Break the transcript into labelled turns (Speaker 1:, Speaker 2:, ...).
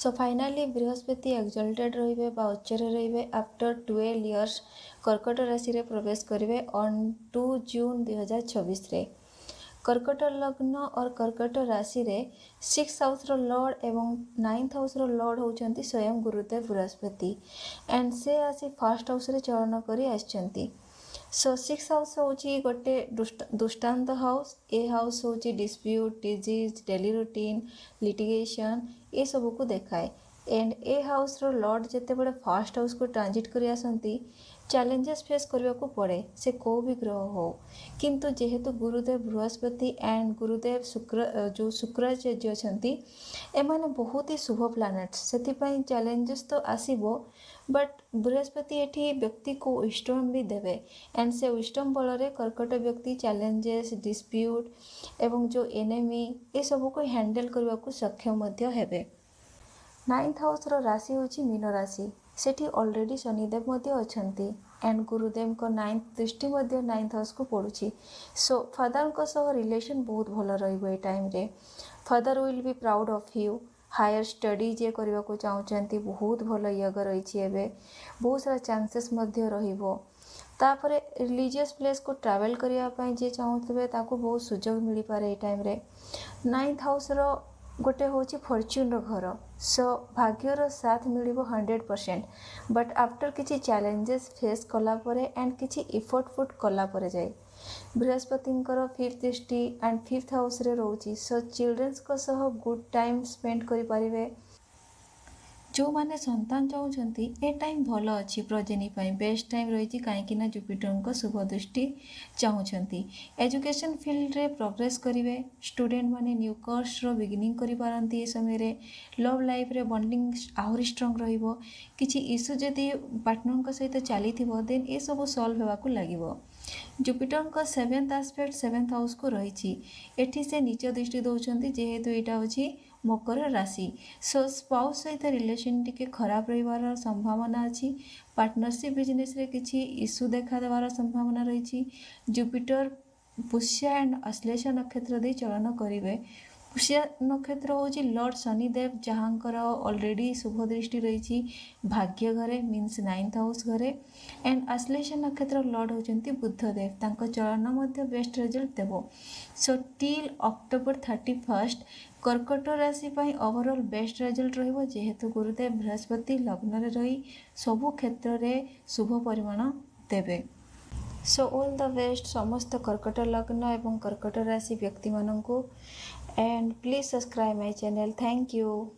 Speaker 1: Show finally ବୃହସ୍ପତି ଏକ୍ଜଲ୍ଟେଡ୍ ରହିବେ ବା ଉଚ୍ଚରେ ରହିବେ। ଆଫ୍ଟର 12 ଇୟର୍ସ କର୍କଟ ରାଶିରେ ପ୍ରବେଶ କରିବେ ଅନ୍ 2 ଜୁନ୍ 2026ରେ। କର୍କଟ ଲଗ୍ନ ଅର୍ କର୍କଟ ରାଶିରେ ସିକ୍ସ ହାଉସ୍ର ଲର୍ଡ଼ ଏବଂ ନାଇନ୍ଥ ହାଉସ୍ର ଲର୍ଡ଼ ହେଉଛନ୍ତି ସ୍ୱୟଂ ଗୁରୁଦେବ ବୃହସ୍ପତି ଆଣ୍ଡ ସେ ଆସି ଫାର୍ଷ୍ଟ ହାଉସ୍ରେ ଚଳନ କରି ଆସିଛନ୍ତି। ସୋ ସିକ୍ସ ହାଉସ୍ ହେଉଛି ଗୋଟେ ଦୁଷ୍ଟାନ୍ତ ହାଉସ୍। ଏ ହାଉସ୍ ହେଉଛି dispute, disease, daily routine, litigation, ଏସବୁକୁ ଦେଖାଏ। ଆଣ୍ଡ ଏ ହାଉସ୍ର ଲର୍ଡ଼ ଯେତେବେଳେ ଫାର୍ଷ୍ଟ ହାଉସ୍କୁ ଟ୍ରାନଜିଟ୍ କରି ଆସନ୍ତି, ଚ୍ୟାଲେଞ୍ଜେସ୍ ଫେସ୍ କରିବାକୁ ପଡ଼େ, ସେ କେଉଁ ବି ଗ୍ରହ ହଉ। କିନ୍ତୁ ଯେହେତୁ ଗୁରୁଦେବ ବୃହସ୍ପତି ଆଣ୍ଡ ଗୁରୁଦେବ ଶୁକ୍ର, ଯେଉଁ ଶୁକ୍ରାଚାର୍ଯ୍ୟ ଅଛନ୍ତି, ଏମାନେ ବହୁତ ହି ଶୁଭ ପ୍ଲାନେଟ୍ସ, ସେଥିପାଇଁ ଚ୍ୟାଲେଞ୍ଜେସ୍ ତ ଆସିବ, ବଟ୍ ବୃହସ୍ପତି ଏଠି ବ୍ୟକ୍ତିକୁ ୱିଷ୍ଟମ୍ ବି ଦେବେ। ଆଣ୍ଡ ସେ ୱିଷ୍ଟମ୍ ବଳରେ କର୍କଟ ବ୍ୟକ୍ତି ଚ୍ୟାଲେଞ୍ଜେସ୍, ଡିସ୍ପ୍ୟୁଟ୍ ଏବଂ ଯେଉଁ ଏନେମି, ଏସବୁକୁ ହ୍ୟାଣ୍ଡେଲ୍ କରିବାକୁ ସକ୍ଷମ ମଧ୍ୟ ହେବେ। ନାଇନ୍ଥ ହାଉସ୍ର ରାଶି ହେଉଛି ମୀନ ରାଶି। ସେଠି ଅଲରେଡ଼ି ଶନିଦେବ ମଧ୍ୟ ଅଛନ୍ତି ଆଣ୍ଡ ଗୁରୁଦେବଙ୍କ ନାଇନ୍ଥ ଦୃଷ୍ଟି ମଧ୍ୟ ନାଇନ୍ଥ ହାଉସ୍କୁ ପଡ଼ୁଛି। ସୋ ଫାଦରଙ୍କ ସହ ରିଲେସନ୍ ବହୁତ ଭଲ ରହିବ ଏ ଟାଇମ୍ରେ। Father will be proud of you. Higher study ଯିଏ କରିବାକୁ ଚାହୁଁଛନ୍ତି, ବହୁତ ଭଲ ୟୋଗ ରହିଛି ଏବେ। ବହୁତ ସାରା ଚାନ୍ସେସ୍ ମଧ୍ୟ ରହିବ। ତାପରେ ରିଲିଜିୟସ୍ ପ୍ଲେସ୍କୁ ଟ୍ରାଭେଲ୍ କରିବା ପାଇଁ ଯିଏ ଚାହୁଁଥିବେ, ତାକୁ ବହୁତ ସୁଯୋଗ ମିଳିପାରେ ଏଇ ଟାଇମ୍ରେ। ନାଇନ୍ଥ ହାଉସ୍ର ଗୋଟେ ହେଉଛି ଫର୍ଚ୍ୟୁନ୍ର ଘର। ସୋ ଭାଗ୍ୟର ସାଥ ମିଳିବ 100%, ବଟ୍ ଆଫ୍ଟର କିଛି ଚ୍ୟାଲେଞ୍ଜେସ୍ ଫେସ୍ କଲା ପରେ ଆଣ୍ଡ କିଛି ଇଫୋର୍ଟ ପୁଟ୍ କଲା ପରେ ଯାଇ। ବୃହସ୍ପତିଙ୍କର ଫିଫ୍ଥ ଦୃଷ୍ଟି ଆଣ୍ଡ ଫିଫ୍ଥ ହାଉସ୍ରେ ରହୁଛି। ସୋ ଚିଲଡ୍ରେନ୍ସଙ୍କ ସହ ଗୁଡ୍ ଟାଇମ୍ ସ୍ପେଣ୍ଡ କରିପାରିବେ। ଯେଉଁମାନେ ସନ୍ତାନ ଚାହୁଁଛନ୍ତି, ଏ ଟାଇମ୍ ଭଲ ଅଛି। ପ୍ରୋଜେନି ପାଇଁ ବେଷ୍ଟ ଟାଇମ୍ ରହିଛି, କାହିଁକି ନା ଜୁପିଟରଙ୍କ ଶୁଭ ଦୃଷ୍ଟି ଚାହୁଁଛନ୍ତି। ଏଜୁକେସନ୍ ଫିଲ୍ଡରେ ପ୍ରୋଗ୍ରେସ୍ କରିବେ। ଷ୍ଟୁଡେଣ୍ଟ ମାନେ ନ୍ୟୁ କୋର୍ସର ବିଗିନିଂ କରିପାରନ୍ତି ଏ ସମୟରେ। ଲଭ୍ ଲାଇଫ୍ରେ ବଣ୍ଡିଂ ଆହୁରି ଷ୍ଟ୍ରଙ୍ଗ ରହିବ। କିଛି ଇସ୍ୟୁ ଯଦି ପାର୍ଟନରଙ୍କ ସହିତ ଚାଲିଥିବ, ଦେନ୍ ଏସବୁ ସଲ୍ଭ ହେବାକୁ ଲାଗିବ। ଜୁପିଟରଙ୍କ ସେଭେନ୍ଥ ଆସ୍ପେକ୍ଟ ସେଭେନ୍ଥ ହାଉସ୍କୁ ରହିଛି। ଏଠି ସେ ନିଚ ଦୃଷ୍ଟି ଦେଉଛନ୍ତି, ଯେହେତୁ ଏଇଟା ହେଉଛି ମକର ରାଶି। ସୋ ସ୍ପାଉସ୍ ସହିତ ରିଲେସନ୍ ଟିକେ ଖରାପ ରହିବାର ସମ୍ଭାବନା ଅଛି। ପାର୍ଟନରସିପ୍ ବିଜନେସ୍ରେ କିଛି ଇସ୍ୟୁ ଦେଖା ଦେବାର ସମ୍ଭାବନା ରହିଛି। ଜୁପିଟର ପୁଷ୍ୟା ଆଣ୍ଡ ଅଶ୍ଲେଷା ନକ୍ଷତ୍ର ଦେଇ ଚଳନ କରିବେ। ପୁଷ୍ୟା ନକ୍ଷତ୍ର ହେଉଛି ଲର୍ଡ଼ ଶନିଦେବ, ଯାହାଙ୍କର ଅଲରେଡ଼ି ଶୁଭ ଦୃଷ୍ଟି ରହିଛି ଭାଗ୍ୟ ଘରେ, ମିନ୍ସ ନାଇନ୍ଥ ହାଉସ୍ ଘରେ। ଆଣ୍ଡ ଆଶ୍ଲେଷା ନକ୍ଷତ୍ର ଲର୍ଡ଼ ହେଉଛନ୍ତି ବୁଧଦେବ। ତାଙ୍କ ଚଳନ ମଧ୍ୟ ବେଷ୍ଟ ରେଜଲ୍ଟ ଦେବ। ସୋ ଟିଲ୍ ଅକ୍ଟୋବର 31 କର୍କଟ ରାଶି ପାଇଁ ଓଭରଅଲ୍ ବେଷ୍ଟ ରେଜଲ୍ଟ ରହିବ, ଯେହେତୁ ଗୁରୁଦେବ ବୃହସ୍ପତି ଲଗ୍ନରେ ରହି ସବୁ କ୍ଷେତ୍ରରେ ଶୁଭ ପରିମାଣ ଦେବେ। ସୋ ଅଲ୍ the best ସମସ୍ତ କର୍କଟ ଲଗ୍ନ ଏବଂ କର୍କଟ ରାଶି ବ୍ୟକ୍ତିମାନଙ୍କୁ and please subscribe my channel. Thank you.